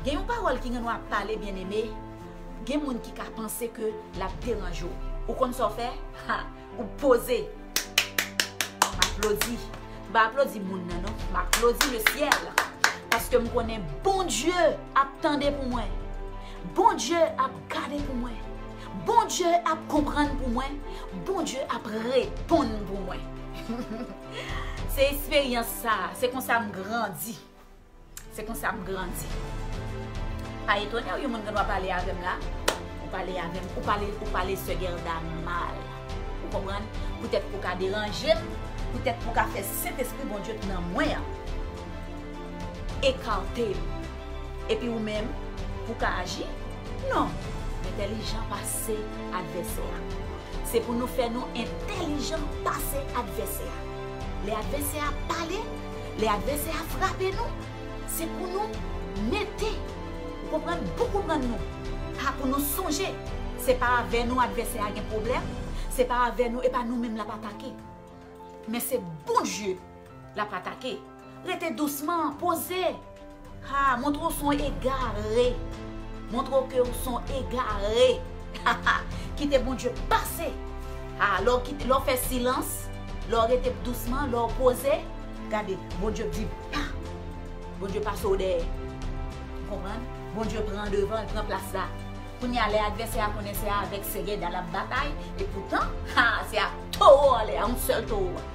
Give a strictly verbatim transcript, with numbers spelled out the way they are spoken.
Gen yon pawòl ki gen dwa pale, byeneme. Gen moun ki ka panse ke l ap deranje w. Ou konn sa w fè? Ha! Ou poze. M aplodi. M pa aplodi moun nan, non. M aplodi le syèl. Paske m konnen Bondye ap tande pou mwen. Bondye ap gade pou mwen. Bondye ap konprann pou mwen. Bondye ap reponn pou mwen. Se eksperyans sa, se konsa m grandi. Se konsa m grandi. Pa etone w, yon moun gen dwa pale avè m la. Ou pale avè m, ou pale, ou pale sè Gerda mal. Ou konprann? Poutèt pou ka deranje m, poutèt pou ka fè Sentespri Bondye k nan mwen an ekate m. Epi ou menm, pou ka aji? Non. M entèlijan pase advèsè a. Se pou nou fè nou entèlijan pase advèsè a. Lè advèsè a pale, lè advèsè a frape nou, se pou nou mete, ou konprann, bon konprann nou. Ha, pou nou sonje, se pa avè nou advèsè a gen pwoblèm, se pa avè nou, e pa nou menm l ap atake. Men se Bondye l ap atake. Rete dousman, poze. Ha, montre w se yon egare. Montre w ke w se yon egare. Kite Bondye pase. Ha, lè w kite, lè w fè silans, lè w rete dousman, lè w poze, gade, Bondye di pa. Bondye pase w dèyè. Ou konprann? Bondye pran devan, l pran plas la. Kounye a, lè advèsè a konnen se avèk sè Gerda l ap batay, epoutan, ha, se ak towo anlè a, yon sèl towo a.